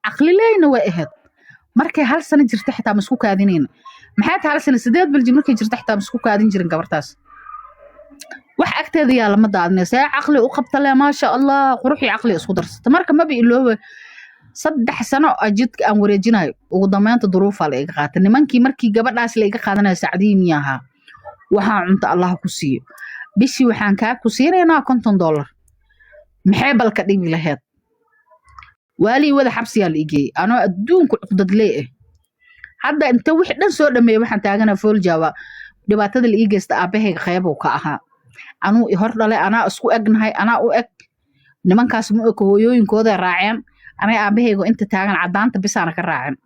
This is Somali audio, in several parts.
Caqlileyna way ahayd. Markay 1 sano jirta xitaa ma isku kaadinayna. Maxay tahay 1 sano 8 bil markay jirta xitaa ma isku kaadin jirin gabartaas. Wax agteeda yaa lama daadinay. See caqli u qabta le, maasha Allah, qurux iyo caqli isku darsata. Marka maba iloobe 3 sano jidka aan wareejinayo. Ugu dambeynta duruufaa la iga qaatay. Nimankii markii gabadhaas la iga qaadanayo, sacdii miya ahaa, waxaan cunto Allah ku siiyo, bishii waxaan kaa ku siinaynaa $50. Maxay balka dhibi laheyd? Waalii wada xabsiyaa la igeeyey anoo adduunka cuqdadley ah. Hadda inta wixii dhan soo dhameeyey waxaan taaganaa fooljaaba. Dhibaatada la ii geysta aabahayga qeybow ka ahaa. Anuu i hor dhalay, anaa isku egnahay, anaa u eg. Nimankaas ma eko, hooyooyinkooda raaceen. Aniga aabahayga inta taagan cadaanta bisaana ka raaceen.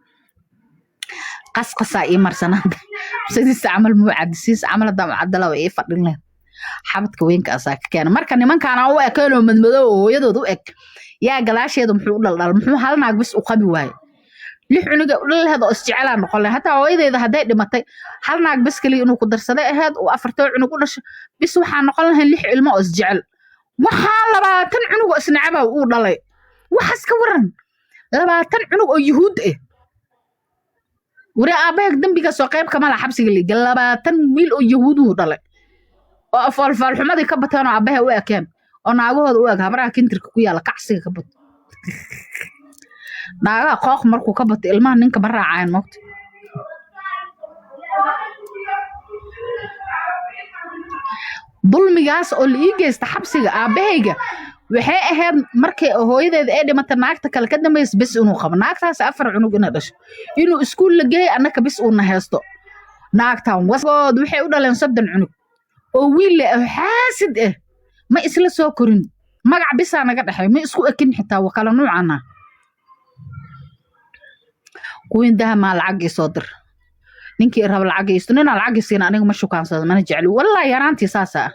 Qasqasaa ii marsanaanta sidiisa camal muu cadisiis camal haddaan u cadala way ii fadhin lahayd. Xabadka weynka asaa ka keena. Marka nimankaan aan u ekayn oo madmadow oo hooyadood u eg yaa gadaasheeda muxuu u dhaldhal? Muxuu hal naag bis u qabi waaye? 6 cunuga u dhalaheed oo isjecelaa noqon lahayd. Hataa hooyadeeda hadday dhimatay, hal naag bis kaliya inuu ku darsaday ahayd uu afartoo cunug u dhasho bis, waxaa noqon lahayn 6 ilmo oo isjecel. Waxaa 20 cunug oo isnacaba uu dhalay. Waxaas ka waran, 20 cunug oo yuhuud ah. Wari aabbaha dembigaas oo qayb kama laha. Xabsiga liiga 20 wiil oo yahuuduhu dhalay oo afaalfaalxumadii ka bateen oo aabbaha u ekeen oo naagahooda u eg. Habraha kintirka ku yaala kacsiga ka bato, naagaha qooq markuu ka bato, ilmaha ninka ma raacaayan moogta. Dulmigaas oo la ii geysta xabsiga aabbahayga waxay ahayd markay hooyadeeda ay dhimata, naagta kale ka dambaysa bis inuu qabo, naagtaas 4 cunug inay dhasho, inuu iskuul la geeyo, annaka bis uuna haysto. Naagtan wagood waxay u dhaleen 30 cunug oo wiil leh oo xaasid ah. Ma isla soo korin, magac bisaa naga dhexay, ma isku ekin xitaa, waa kala nuucana. Kuwiin dahamaa lacag ii soo dir, ninkii raba lacag iisto, ninaa lacag isiina. Aniga ma shukaansado, mana jecli wallahi. Yaraantii saasa ah,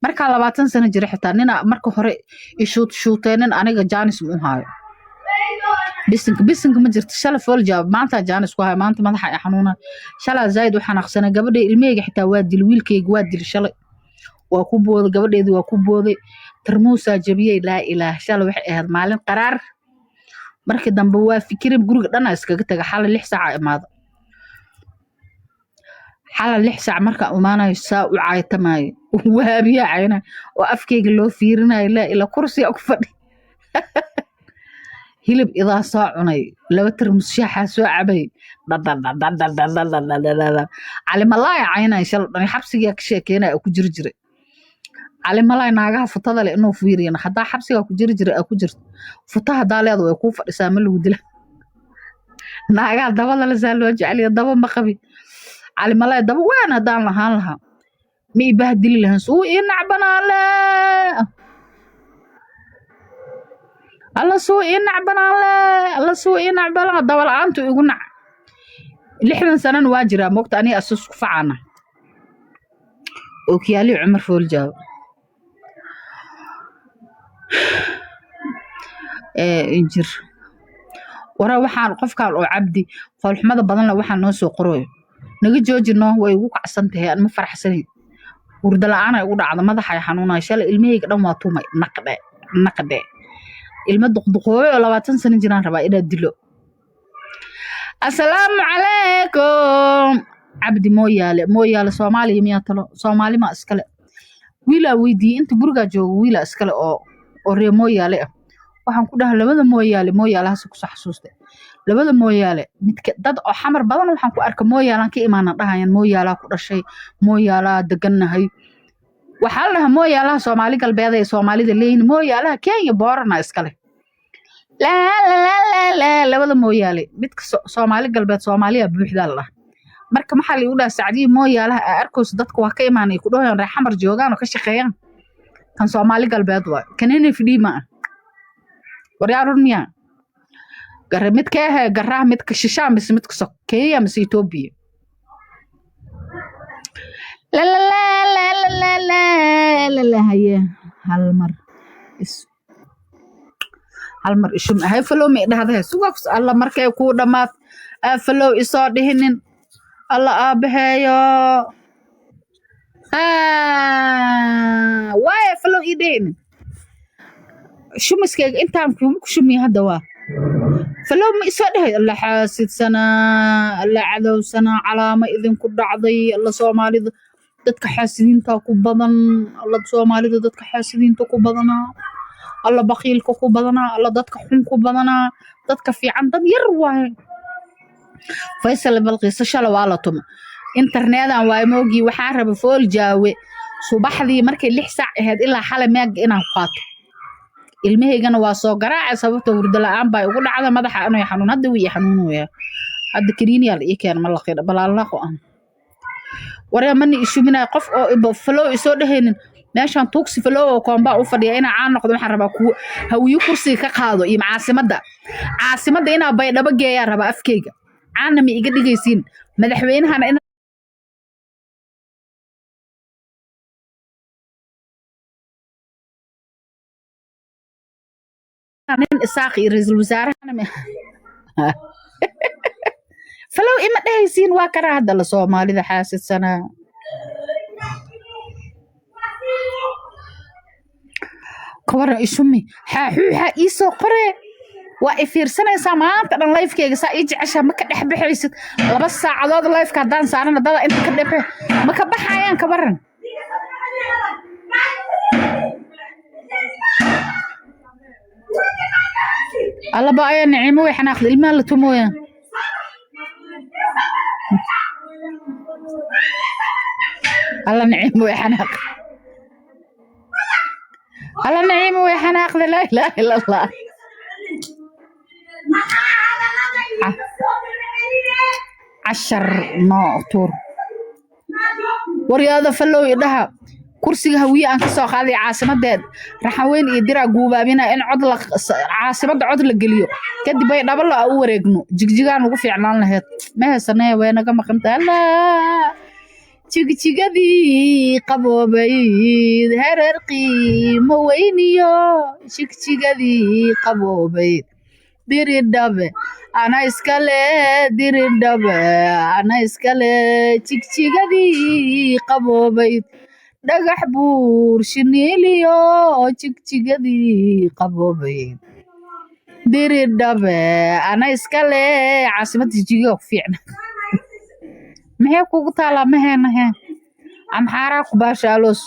markaa 20 sano jira xitaa nina marka hore ishuut shuuteenin, aniga jaanis ma u haayo. Bisinka bisinka ma jirto. Shalay fool jaab, maanta jaanis ku hayo. Maanta madaxa i xanuuna, shalaa zaid u xanaaqsanay. Gabadhay ilmahayga xitaa waa dil, wiilkayga waa dil shalay, waa ku booday gabadheedii, waa ku booday, tarmuusaa jabiyey. Laa ilaah, shalay waxay ahayd maalin qaraar. Markii dambe waa fikiri, guriga dhan iskaga taga. Xalay 6 saaca imaada. Xalay 6 saac markaan imaanayo, saa u caaytamaayo, waabiyaa caynayo oo afkayga loo fiirinayo. Laa ilaa kursiga ku fadhi, hilib idaa soo cunay, 2 tarmus shaaxaa soo cabay, dhadhadhadhadhadhadhadhadhadhadha. Cali malaaya caynaya shalay dhan, xabsigaa ka sheekeynaya oo ku jiri jiray. Cali malaay naagaha futada leh inuu fiiriyan. Haddaa xabsigaa ku jiri jiray aa ku jirto, futa haddaa leeda way kuu fadhisaa, ma lagu dila. Naagaha dabada le saa loo jeceliya, daba ma qabi. Cali malaay daba weyn haddaan lahaan lahaa, ma i bahdili lahayn. Suu ii nacbanaale, alla suu ii nacbanaale, alla suu ii nacbanaa. Daba la-aantu igu nac. 60 sanana waa jiraa moogta. Aniga asus ku facana ookiyaalihii Cumar Fooljaabo injir wara. Waxaan qofkaan oo Cabdi foolxumada badanle waxaan noo soo qorooyo, naga joojino. Way igu kacsan tahay, aan ma faraxsanayn. Hurdo la-aan ay ugu dhacdo, madaxa ay xanuunaya. Shalay ilmahayga dhan waa tumay, naqdhe naqdhe. Ilmo duqduqoobay oo 20 sano jiraan rabaa inaad dilo. Asalaamu calaykum. Cabdi Mooyaale, Mooyaale Soomaaliya miyaa talo? Soomaali ma iskale? Wiilaa weydiiyey inta gurigaa jooga, wiilaa iskale oo reer Mooyaale ah. Waxaan ku dhahay labada Mooyaale, Mooyaalahaas kusoo xasuustay labada Mooyaale midka. Dad oo Xamar badan waxaan ku arka Mooyaalaan ka imaana dhahayaan, Mooyaalaa ku dhashay, Mooyaalaa degannahay. Waxaa la dhahaa Mooyaalaha Soomaali Galbeed ee Soomaalida leeyihin, Mooyaalaha Kenya Boorana iskale. Laa laa laa laa, labada Mooyaale midka Soomaali Galbeed Soomaaliya buuxdaa la dhahaa. Marka maxaa la igu dhahaa, sacdii Mooyaalaha aa arkayso dadka waa ka imaanay ku dhahayaan, reer Xamar joogaan oo ka shaqeeyaan, kan Soomaali Galbeed waay, kan NFD ma ah. Waryaa, run miyaa? Gare midka ahee garaha, midka shishaa mise midka Kenya mise Etoobiya? La la la la la la la la. Haye, hal mar is hal mar ishum hay follow ma idhahda sugax. Alla markay kuu dhammaad aa follow isoo dhihinin. Alla aabaheeyo. Waaya follow ii dhihinin. Shumiskayga intaan kuma ku shumiye hadda waa Follow ma isoo dhahay. Alla xaasidsanaa, alla cadowsanaa, calaamo idinku dhacday. Alla Soomaalida dadka xaasidiinta ku badan, alla Soomaalida dadka xaasidiinta ku badanaa, alla baqiilka ku badanaa, alla dadka xun ku badanaa, dadka fiican dad yar waaye. Faysal Balqiisa shala waa la tuma internetan waaye moogii. Waxaan raba fool jaawe subaxdii markay 6 saac ahayd ilaa xalay meega inaan ku qaato. Ilmahaygana waa soo garaaca, sababta hurdo la-aan baa igu dhacda, madaxa anay xanuun. Hadda wuu ii xanuunaya, hadda kaniiniyaa la ii keena, ma laqin balaalaqo ah. Waree mana ishuminaya qof oo ibo follow isoo dhehaynin. Meeshaan tuugsi follow oo koombaa u fadhiya inaa caan noqdo. Waxaan rabaa kuwa Hawiyo kursiga ka qaado iyo caasimadda inaa Baydhabo geeyaa rabaa. Afkeyga caanna ma iga dhigaysiin madaxweynahana in nin Isaaq iyo ra'iisul wasaarahana follow ima dhehaysiin. Waa karaa hadda la Soomaalida xaasidsanaa. Kawaran ishumi xaaxuuxa ii soo qoree, waa i fiirsanaysaa maanta dhan lifekeyga, saa ii jeceshaa, ma ka dhex baxaysid. 2 saacadood lifeka haddaan saarana dada inta ka dhexe ma ka baxayaan. Kawaran allaba ayaa Nicimo way xanaaqda, ilmaha la tumooya. Alla Nicimo way xanaaq, alla Nicimo way xanaaqda. Laa ilaaha illa Allah. Cashar noo tuur. Waryaada follow idhaha. Kursiga Hawiye aan kasoo qaaday caasimadeed Raxaweyn iyo Diraa guubaabina in cod la caasimadda cod la geliyo, kadib bay dhabo la u wareegno. Jigjigaan ugu fiicnaan lahayd, ma haysanee, way naga maqanta. Allah, jigjigadii qaboobayd, hereer qiimo weyniyo, jigjigadii qaboobayd, Diridhabe ana iskale, Diridhabe ana iskale, jigjigadii qaboobayd, Dhagax Buur shiniiliyo, jigjigadii qaboobayd, Diridhabe ana iskale. Caasimadda Jigjiga ku fiicna. Maxay kugu taalaa? Maheena he Amxaaraa ku baashaalos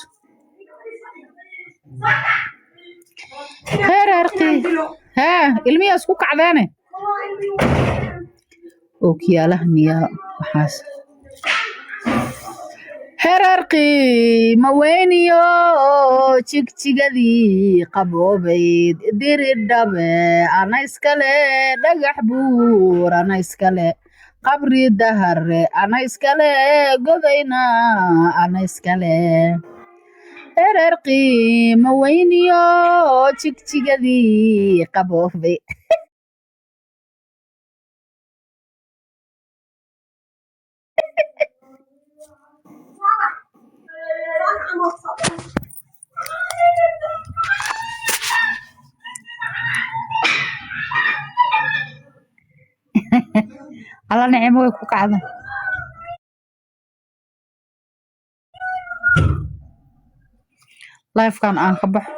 hereerkii hee ilmiyaa isku kacdeene ookiyaalaha miyaa waxaas. Herarkii maweyniyo, jigjigadii qaboobayd, Diridhabe ana iskale, Dhagax Buur ana iskale, Qabri Dahare ana iskale, Godayna ana iskale, herarkii maweyniyo, jigjigadii qaboobay. Alla Nicimo way ku kacda. Lifekan aan ka baxo.